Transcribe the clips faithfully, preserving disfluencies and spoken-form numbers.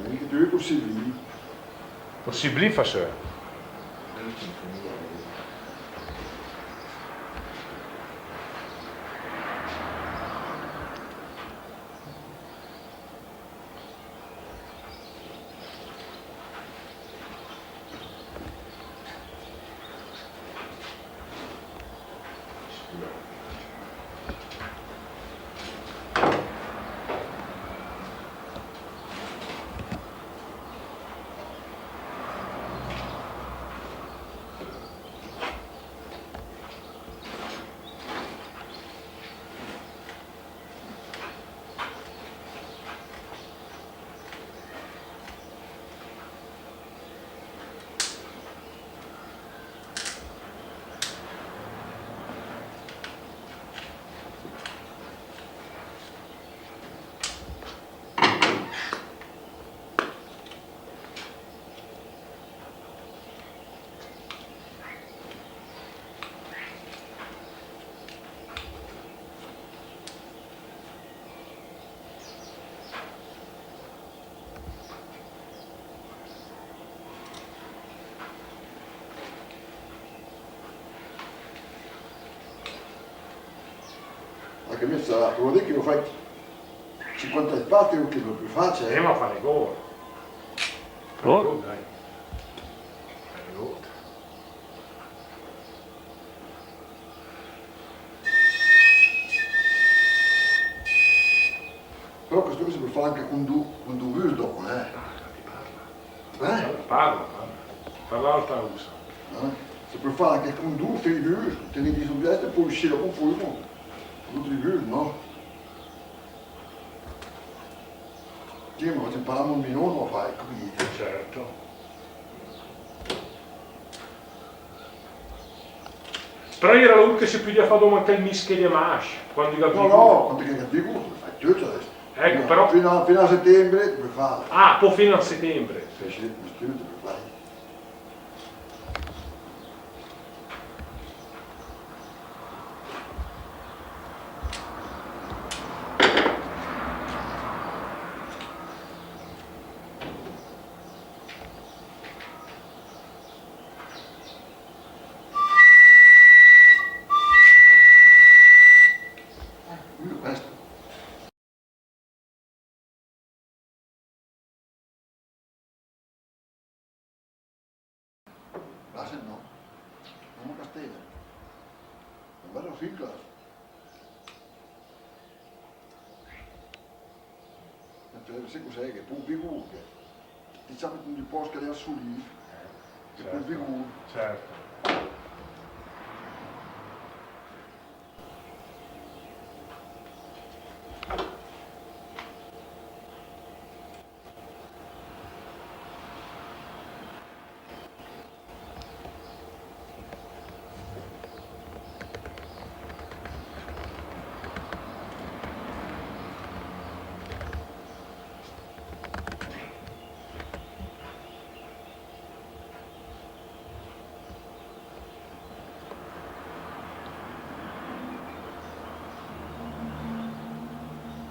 Anche tu è possibile. Possibile, fa, sir. Ma che mi sa, vuol dire che io faccio cinquanta spazzi, che non più faccio, eh? Eh, ma fa rigor. Oh. Fa rigor, dai. Fa rigor. Però questo qui si può fare anche con du-, con due virgole dopo, eh? Eh? Parla, parla, parla. Parla alta, usa. Eh? Si può fare anche con due, tre virgole, tenere sul destro e poi uscire con fumo. Con due virgole, no? Sì, ma se parliamo un minuto, fai, capito? Certo. Però gh'era l'our che se pudia fà domà anche el mische de masch, quando i ga... No, no, quando i ga vigu, fai tuto adesso. Ecco, però fino a, fino a settembre puoi fare. Ah, pò fino a settembre. Sì, sì, fino a settembre puoi fare. Questo. Basta, no? Andiamo a Castella. Un bello film, claro. Cioè, sai cos'è? Che poi figurati, diciamo, un posto che era su lì, che poi figurati. Certo.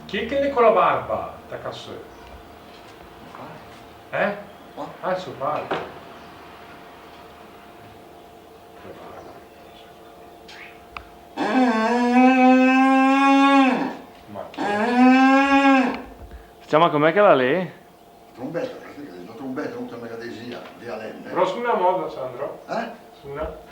Chi è che l'è co la barba tacà sö? Eh? Ah, el so pare. Che barba. Ma... Ciama, com'è che la l'è? Trombetta, questa che è una trombetta, non te me la desi, via Lenne. Però suna a moda, Sandro. Eh? Suna.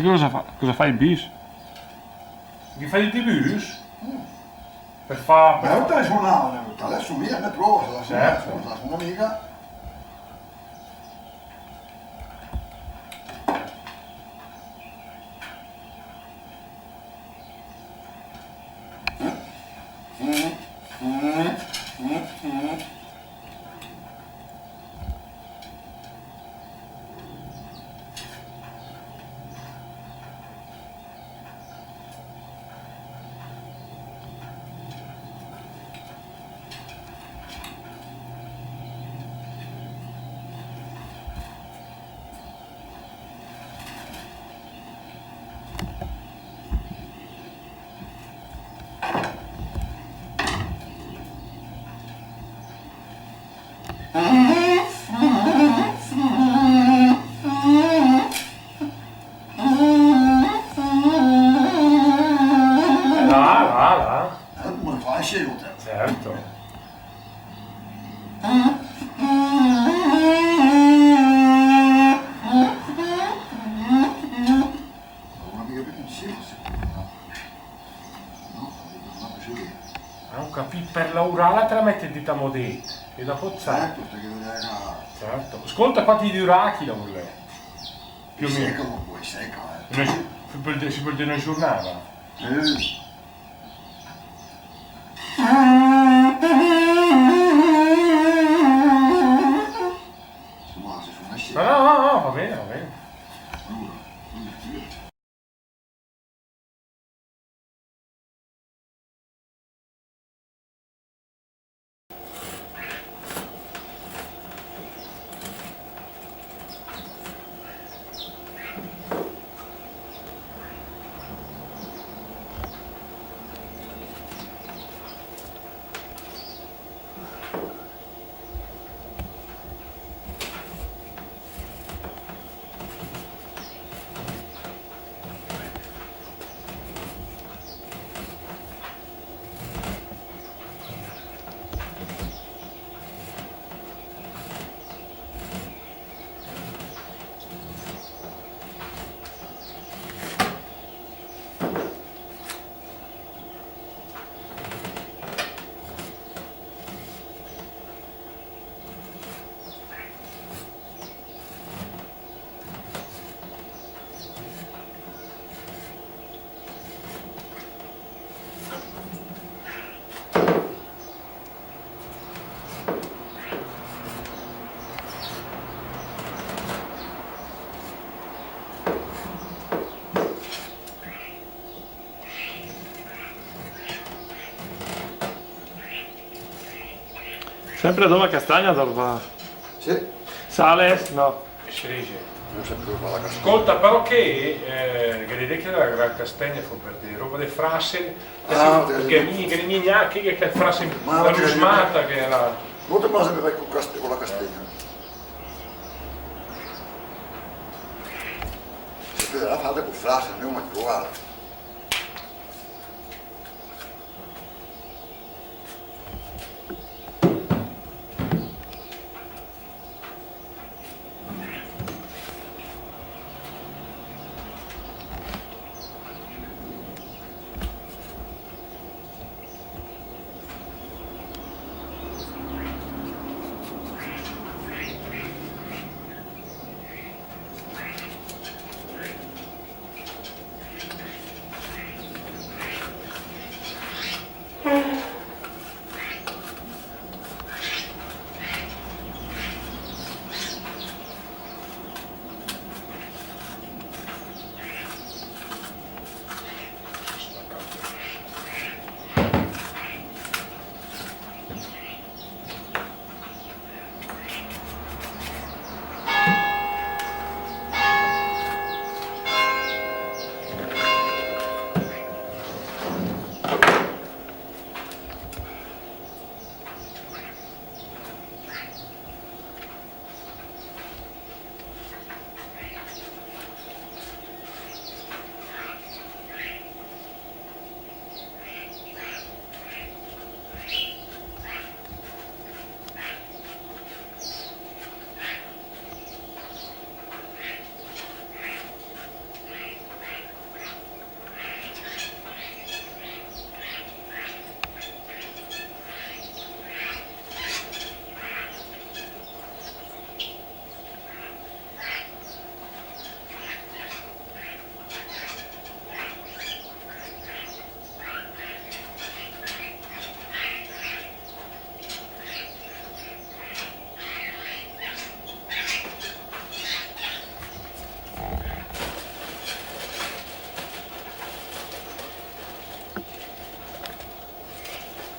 Cosa fa, cosa fa el bis? Che fa i bis? Mm. Per fà, per... Ma io te la sunavo, te la sunia, te la provo, se la sunia, certo, se la sunia mica. L'avemo dét. E dopo, certo, perché vedrai che... Certo. Scolta, quanti dura chì, la vöre? Più o meno. Secco, poi secco, eh. Una giu-, si pöl dì, si pöl dì una giurnada. Eh. Insomma, se fa una... No, no, no, va bene, va bene. Allora, quindi, Sempre doma castagna, doma. Sì. Sale? No. Scerice. Io ho sempre provato la castagna. Scolta, però che, eh, che l'idea che la gran castagna fu per dì, roba de frasen, ah, perché mi, che mi gnà, che, che frasen, ma la rusmata che era. Molto cosa mi fai con caste-, con la castagna. Se la fate con frasen, non ho mai provato.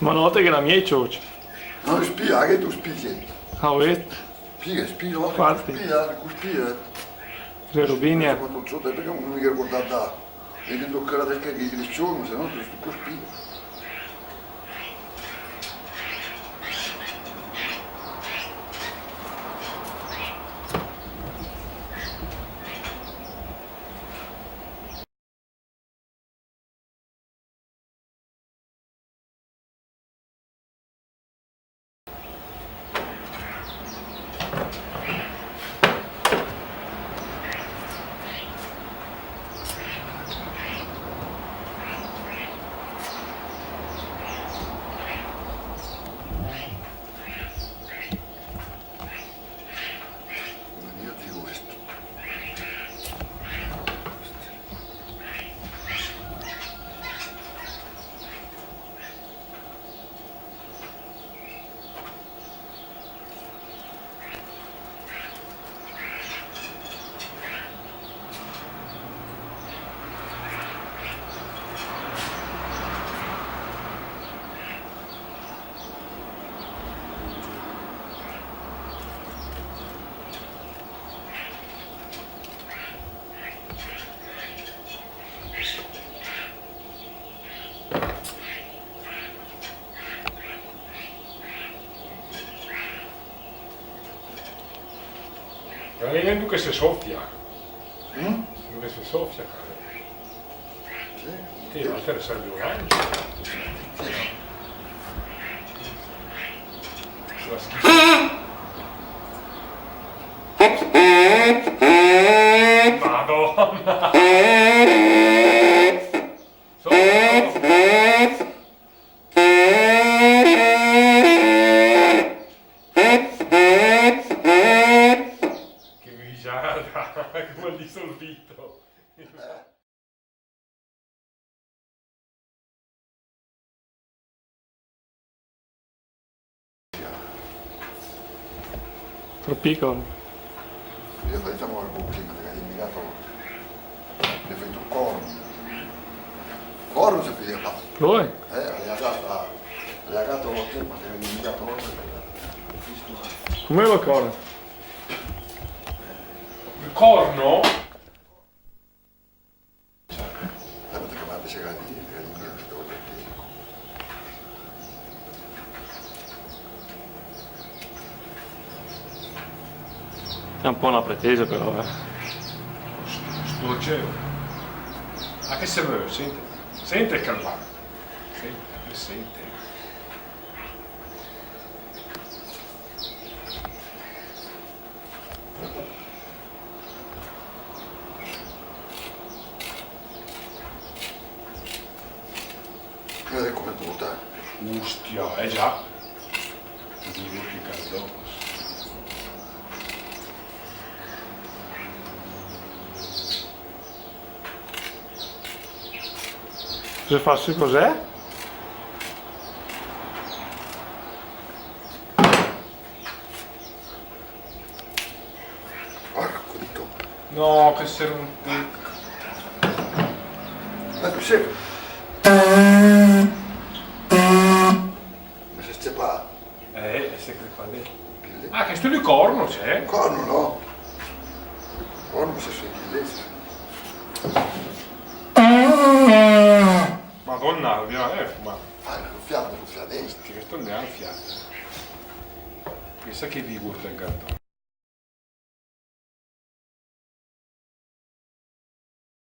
Ma no, te che la mia ciuccia. No, spia, che tu spie. Ah, vedi? Spia, spia, no, spia, spia. Che robinia. Quando so te, perché non mi ricordo da. E che toccherà del che direzione, se no ti sto spia. Gh'è nen du che se sofia. Mm? Du che se sofia, cara. Sì. Sì, ma te serve un angelo. Sì, no. Sulla schifo. Madonna. Sotto. Che grigiada, come al dissolvito. Troppo piccolo. Io ho detto, ma il buco, ma l'hai dimenticato. L'hai fatto un corno. Corno se poteva fare. Lui? Eh, l'hai legato, l'hai legato, ma l'hai dimenticato. Come lo corno? Il corno? È un po' una pretesa, però, eh. Sto cielo. A che se vede? Senti, senti il calvario. Senti, senti. Crede come puta. Ostia, eh già. Dico che cazzo. Se fa su cos'è? Porco dito. No, che se rompe. Ma tu sei... Ma se sceppa. Eh, se che fa lì. Ah, che sto lì corno c'è? Corno no. Corno se sente lì. Madonna, via, eh, ma... Ah, un fiato, un fiato. Che sto andando al fiato. Chissà che vi gusta il gattone.